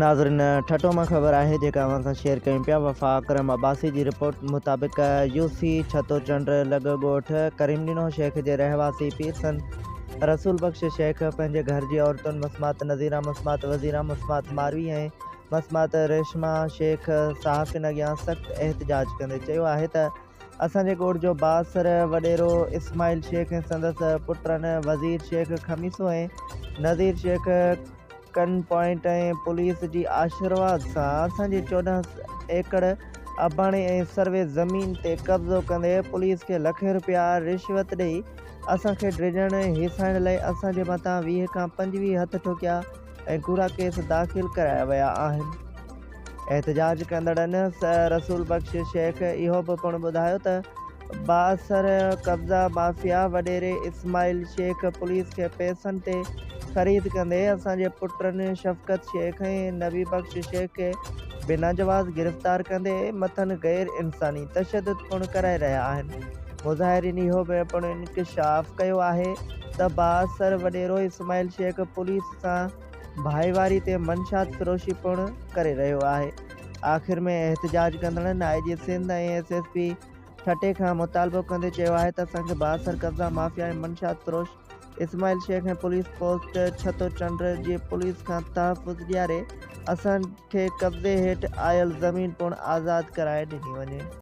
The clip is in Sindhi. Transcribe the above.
ناظرين ٺٽو مان خبر آهي جيڪا اوهان سان شيئر ڪيون پيا وفا اڪرم عباسي جي رپورٽ مطابق يو سي ڇتو چنڊ لڳ ڳوٺ ڪريم ڏنو شيخ جي رهواسي پيرسن رسول بخش شيخ پنهنجي گهر جي عورتن مسمات نظيرا مسمات وزيرا مسمات ماروي ۽ مسمات ريشما شيخ صحافين اڳيان سخت احتجاج ڪندي چيو آهي ته اسان جي ڳوٺ جو بااثر وڏيرو اسماعيل شيخ ۽ سندس پٽن وزير شيخ خميسو ۽ نظير شيخ ڪن پوائنٽ ۽ پوليس جي آشرواد سان اسان جي 14 ايڪڙ اباڻي ۽ سروي زمين تي قبضو ڪندي پوليس کي لکين روپيا رشوت ڏئي اسان کي ڊڄڻ ۽ هيسائڻ لاء اسان جي مٿان 20 کان 25 هٿ ٺوڪيا ۽ ڪوڙا ڪيس داخل ڪرايا ويا آهن. احتجاج ڪندڙن رسول بخش شيخ اهو به پڻ ٻڌايو ته بااثر قبضا مافيا وڏيري اسماعيل شيخ پوليس کي پئسن تي خريد ڪندي اسان جي پٽن شفقت شيخ ۽ نبي بخش شيخ کي بنا جواز گرفتار ڪندي مٿن غير انساني تشدد پڻ ڪرائي رهيا آهن. مظاهرين اهو به پڻ انڪشاف ڪيو آهي ته بااثر وڏيرو اسماعيل شيخ پوليس سان ڀائيواري تي منشيات فروشي پڻ ڪري رهيو آهي. آخر ۾ احتجاج ڪندڙن I G Sindh ۽ S S P ٺٽي کان مطالبو ڪندي چيو آهي ته اسان کي بااثر قبضا مافيا ۽ منشيات فروش اسماعيل شيخ ۽ پوليس پوسٽ ڇتو چنڊ جي پوليس کان تحفظ ڏياري اسان کي قبضي هيٺ آيل زمين پڻ آزاد ڪرائي ڏني وڃي.